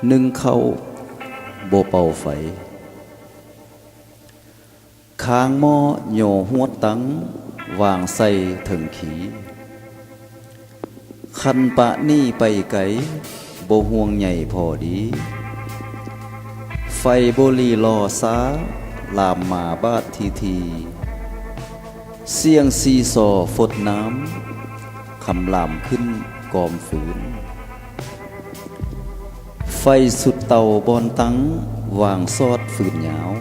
ໜຶ້ງເຂົ້າບໍ່ເປົ່າໄຟ. ຄາງໝໍ້ຍໍຫວດຕັ້ງ ວາງໃສ່ເທິງຄີ. ຄັນປະໜີໄປໄກ ບໍ່ຫ່ວງໃຍພໍດີ. ໄຟບໍ່ລີລໍຊ້າ ລາມມາບາດທີໆ. ສຽງຊີຊໍຟົດນ້ຳ ຄຳລາມຂຶ້ນກອມຟືນ. ໄຟສຸດເຕົາບ່ອນຕັ້ງ ວາງສອດຟືນຍາວ.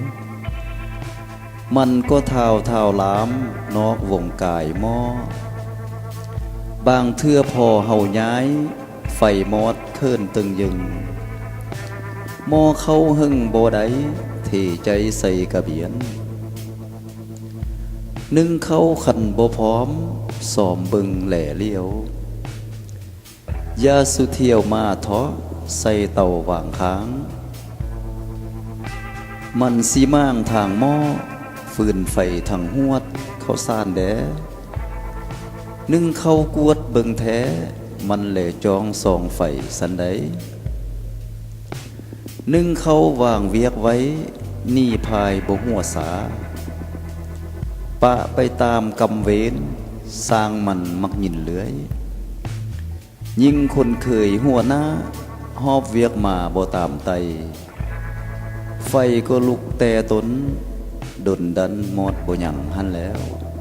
ມັນກໍທ້າວໆລາມ ນອກວົງກາຍໝໍ້. ບາງເທື່ອພໍເຮົາຍ້າຍ ໄຟມອດເຂີນຕຶງຍຶງ. ໝໍ້ເຂົ້າເຫິງບໍ່ໄດ້ ເທໃຈໃສ່ກະບຽນ. ໜຶ້ງເຂົ້າຄັນບໍ່ພ້ອມ ຊອມເບິ່ງແລຫຼຽວ. ຢ່າສູ່ຖ້ຽວມາເທາະ ໃສ່ເຕົາວາງຂ້າງ. ມັນຊິໝາງທາງໝໍ້ ຟືນໄຟທັງຫວດ ເຂົ້າສານແດ່. ໜຶ້ງເຂົ້າກວດເບິ່ງແທ້ ມັນແລຈ້ອງສ່ອງໄຟຊັ້ນໃດ. ໜຶ້ງເຂົ້າວາງວຽກໄວ້ ໜີພາຍບໍ່ຫົວຊາ. ປະໄປຕາມກຳເວນ ຊ່າງມັນມັກຍິນເລື່ອຍ. ຍິ່ງຄົນເຄີຍຫົວໜ້າ ຫອບວຽກມາບໍ່ຕາມໄຕ່. ໄຟກໍລຸກແຕ່ຕົ້ນ ດົນດັນມອດບໍ່ຍັງຫັ້ນແລ້ວ.